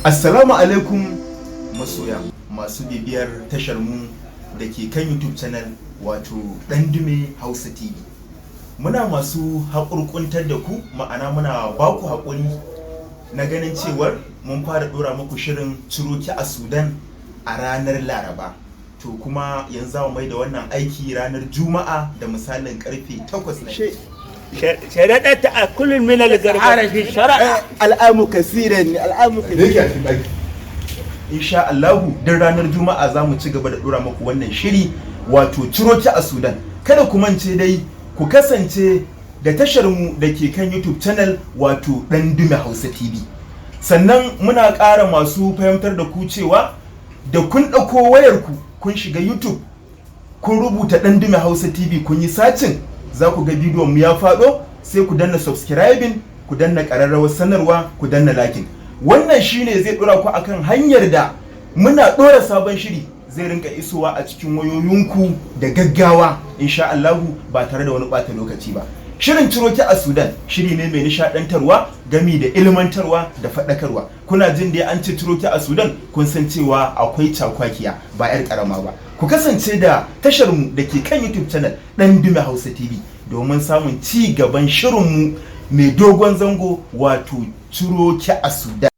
Assalamu alaikum masoya masu bibiyar tashar mu da ke kan YouTube channel, wato Ɗandume Hausa TV. Muna masu haƙurƙuntar da ku, ma'ana muna ba ku haƙuri na ganin cewar mun fara ɗora muku shirin Ciroki a Sudan a ranar Laraba. To kuma yanzu za mu mai da wannan aiki ranar Juma'a da misalin karfe 8 na شردت كل من القرقر في الشرع. الآم كثيرا، الآم Me yake a cikin ɗaki? Insha Allahu duk ranar Juma'a za mu ci gaba da dora muku wannan shiri, wato Ciroki a Sudan. Kada ku mance dai ku kasance da tashar mu da ke kan YouTube channel, wato Ɗandume Hausa TV. Sannan muna ƙara masu fahimtar da ku cewa da kun ɗauko wayarku, kun shiga YouTube, kun rubuta Ɗandume Hausa TV, kun yi searching, za ku ga bidiyon mu ya faɗo. Sai ku danna subscribing, ku danna ƙararrawar sanarwa, ku danna liking. Wannan shine zai ɗora ku akan hanyar da muna ɗora sabon shiri zai rinka isowa a cikin wayoyinku da gaggawa, insha Allahu, ba tare da wani ɓata lokaci ba. Shirin Ciroki a Sudan shiri ne mai nishaɗantarwa gami da ilmantarwa da faɗakarwa. Kuna jin dai an ce Ciroki a Sudan, kun san cewa akwai cakwakiya ba 'yar ƙarama ba. Ku kasance da tashar mu da ke kan YouTube channel Ɗan Dume Hausa TV domin samun ci gaban shirinmu mai dogon zango, wato Ciroki a Sudan.